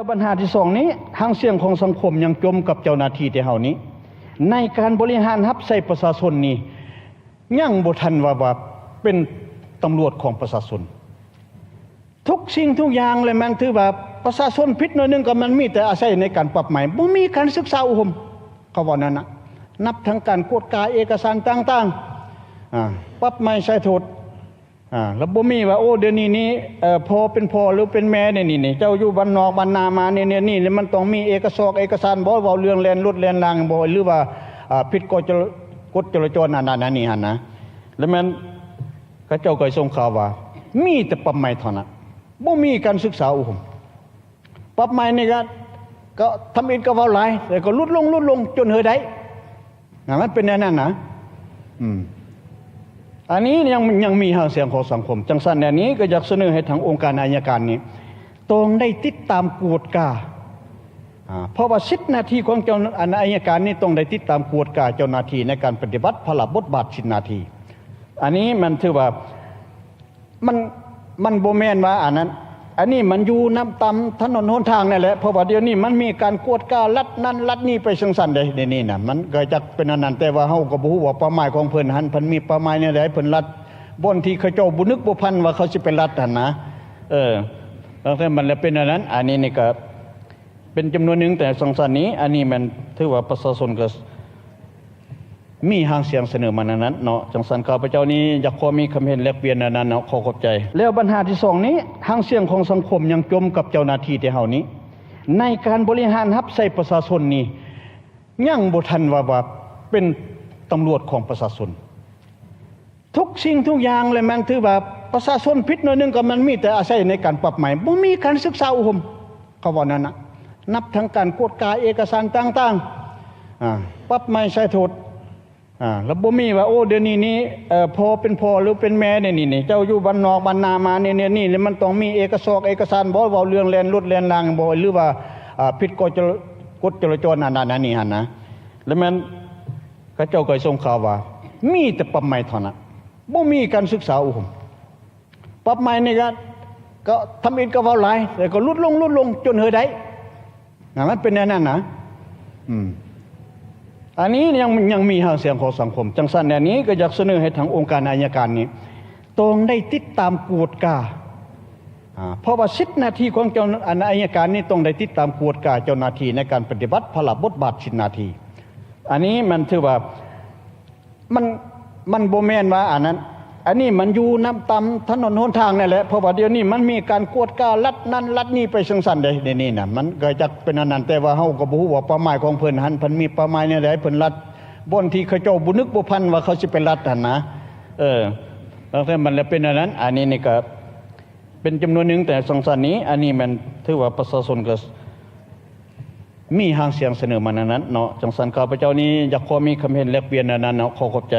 ບັນຫາທີສອງນີ້ ຫາງສຽງຂອງສັງຄົມຍັງຈົ່ມກັບເຈົ້າໜ້າທີ່ແຕ່ເຮົານີ້ ໃນການບໍລິຫານຮັບໃຊ້ປະຊາຊົນນີ້ ຍັງບໍ່ທັນວ່າ ວ່າເປັນຕຳຫຼວດຂອງປະຊາຊົນ. ທຸກສິ່ງທຸກຢ່າງແຫຼະ ແມ່ນຖືວ່າປະຊາຊົນຜິດໜ້ອຍໜຶ່ງ ກໍມັນມີແຕ່ອາໄສໃນການປັບໃໝ, ບໍ່ມີການສຶກສາອົບຮົມ ເຂົາເວົ້ານັ້ນນະ. ນັບທັງການກວດກາເອກະສານຕ່າງໆ ອາ ປັບໃໝໃສ່ໂທດ ອາ ແລ້ວບໍ່ມີວ່າ ໂອ້ ດຽວນີ້ນີ້ ເອີ ພໍ່ເປັນພໍ່ ຫຼື ເປັນແມ່ ດຽວນີ້ນີ້ ເຈົ້າຢູ່ບ້ານນອກບ້ານນາມາ ແນວນີ້ ແລ້ວມັນຕ້ອງມີເອກະສອກເອກະສານບໍ່ ເວົ້າເລື່ອງແລ່ນລົດແລ່ນລາງບໍ່ ຫຼືວ່າ ອາ ຜິດກົດຈະ ກົດຈະລາຈອນອັນນັ້ນອັນນີ້ຫັ້ນນະ. ແລ້ວແມ່ນ ເຂົາເຈົ້າກໍສົ່ງຂ່າວວ່າ ມີແຕ່ປັບໃໝເທົ່ານັ້ນ ບໍ່ມີການສຶກສາອົບຮົມ. ປັບໃໝນີ້ກໍ ກໍທຳອິດກໍເວົ້າຫຼາຍ ແຕ່ກໍຫຼຸດລົງ ຫຼຸດລົງຈົນເຮີໄດ້ ນະ ມັນເປັນແນວນັ້ນນະ. ອືມ ອັນນີ້ຍັງ ຍັງມີຫາງສຽງຂອງສັງຄົມ. ຈັ່ງຊັ້ນແນວນີ້ກໍຢາກສະເໜີໃຫ້ທາງອົງການອັຍການນີ້ ຕ້ອງໄດ້ຕິດຕາມກວດກາ ອາ ເພາະວ່າສິດໜ້າທີ່ຂອງເຈົ້າ ອັນ ອັຍການນີ້ຕ້ອງໄດ້ຕິດຕາມກວດກາເຈົ້າໜ້າທີ່ໃນການປະຕິບັດພາລະບົດບາດສິດໜ້າທີ່. ອັນນີ້ມັນຖືວ່າ ມັນ ມັນບໍ່ແມ່ນວ່າອັນນັ້ນ ອັນນີ້ມັນຢູ່ນຳຕາມຖະໜົນຫົນທາງນັ້ນແຫຼະ ເພາະວ່າດຽວນີ້ມັນມີການກວດກາລັດນັ້ນລັດນີ້ໄປຈັ່ງຊັ້ນເດ້ ດຽວນີ້ນະ. ມັນກໍຈັກເປັນອັນນັ້ນ ແຕ່ວ່າເຮົາກໍບໍ່ຮູ້ວ່າເປົ້າໝາຍຂອງເພິ່ນຫັ້ນ ເພິ່ນມີເປົ້າໝາຍແນວໃດ ເພິ່ນລັດບ່ອນທີ່ເຂົາເຈົ້າບໍ່ນຶກບໍ່ຝັນວ່າເຂົາຊິໄປລັດຫັ້ນນະ. ເອີ ຕັ້ງແຕ່ມັນລະເປັນອັນນັ້ນ ອັນນີ້ນີ້ກໍເປັນຈຳນວນໜຶ່ງ ແຕ່ຈັ່ງຊັ້ນນີ້ ອັນນີ້ແມ່ນຖືວ່າປະຊາຊົນກໍ ມີຫາງສຽງສະເໜີມາແນວນັ້ນເນາະ. ຈັ່ງຊັ້ນຂ້າພະເຈົ້ານີ້ຢາກຂໍມີຄຳເຫັນແລກປ່ຽນແນວນັ້ນເນາະ. ຂໍຂອບໃຈ. ແລ້ວບັນຫາທີສອງນີ້ ຫາງສຽງຂອງສັງຄົມຍັງຈົ່ມກັບເຈົ້າໜ້າທີ່ແຕ່ເຮົານີ້ ໃນການບໍລິຫານຮັບໃຊ້ປະຊາຊົນນີ້ ຍັງບໍ່ທັນວ່າ ວ່າເປັນຕຳຫຼວດຂອງປະຊາຊົນ. ທຸກສິ່ງທຸກຢ່າງແຫຼະ ແມ່ນຖືວ່າປະຊາຊົນຜິດໜ້ອຍໜຶ່ງ ກໍມັນມີແຕ່ອາໄສໃນການປັບໃໝ, ບໍ່ມີການສຶກສາອົບຮົມ ເຂົາເວົ້ານັ້ນນະ. ນັບທັງການກວດກາເອກະສານຕ່າງໆ ອາ ປັບໃໝໃສ່ໂທດ ອາ ແລ້ວບໍ່ມີວ່າ ໂອ້ ດຽວນີ້ນີ້ ເອີ ພໍ່ເປັນພໍ່ ຫຼື ເປັນແມ່ ດຽວນີ້ນີ້ ເຈົ້າຢູ່ບ້ານນອກບ້ານນາມາ ແນວນີ້ ແລ້ວມັນຕ້ອງມີເອກະສອກເອກະສານບໍ່ ເວົ້າເລື່ອງແລ່ນລົດແລ່ນລາງບໍ່ ຫຼືວ່າ ອາ ຜິດກົດຈະ ກົດຈະລາຈອນອັນນັ້ນອັນນີ້ຫັ້ນນະ. ແລ້ວແມ່ນ ເຂົາເຈົ້າກໍສົ່ງຂ່າວວ່າ ມີແຕ່ປັບໃໝເທົ່ານັ້ນ ບໍ່ມີການສຶກສາອົບຮົມ. ປັບໃໝນີ້ກໍ ກໍທຳອິດກໍເວົ້າຫຼາຍ ແຕ່ກໍຫຼຸດລົງ ຫຼຸດລົງຈົນເຮີໄດ້ນະ ມັນເປັນແນວນັ້ນນະ. ອືມ ອັນນີ້ຍັງ ຍັງມີຫາງສຽງຂອງສັງຄົມ. ຈັ່ງຊັ້ນແນວນີ້ກໍຢາກສະເໜີໃຫ້ທາງອົງການອັຍການນີ້ ຕ້ອງໄດ້ຕິດຕາມກວດກາ ອາ ເພາະວ່າສິດໜ້າທີ່ຂອງເຈົ້າ ອັນ ອັຍການນີ້ຕ້ອງໄດ້ຕິດຕາມກວດກາເຈົ້າໜ້າທີ່ໃນການປະຕິບັດພາລະບົດບາດສິດໜ້າທີ່. ອັນນີ້ມັນຖືວ່າ ມັນ ມັນບໍ່ແມ່ນວ່າອັນນັ້ນ ອັນນີ້ມັນຢູ່ນຳຕາມຖະໜົນຫົນທາງນັ້ນແຫຼະ ເພາະວ່າດຽວນີ້ມັນມີການກວດກາລັດນັ້ນລັດນີ້ໄປຈັ່ງຊັ້ນເດ້ ດຽວນີ້ນະ. ມັນກໍຈັກເປັນອັນນັ້ນ ແຕ່ວ່າເຮົາກໍບໍ່ຮູ້ວ່າເປົ້າໝາຍຂອງເພິ່ນຫັ້ນ ເພິ່ນມີເປົ້າໝາຍແນວໃດ ເພິ່ນລັດບ່ອນທີ່ເຂົາເຈົ້າບໍ່ນຶກບໍ່ຝັນວ່າເຂົາຊິໄປລັດຫັ້ນນະ. ເອີ ຕັ້ງແຕ່ມັນລະເປັນອັນນັ້ນ ອັນນີ້ນີ້ກໍ ເປັນຈຳນວນໜຶ່ງ ແຕ່ຈັ່ງຊັ້ນນີ້ ອັນນີ້ແມ່ນຖືວ່າປະຊາຊົນກໍມີຫາງສຽງສະເໜີມາແນວນັ້ນເນາະ. ຈັ່ງຊັ້ນຂ້າພະເຈົ້ານີ້ຢາກຂໍມີຄຳເຫັນແລກປ່ຽນແນວນັ້ນເນາະ. ຂໍຂອບໃຈ.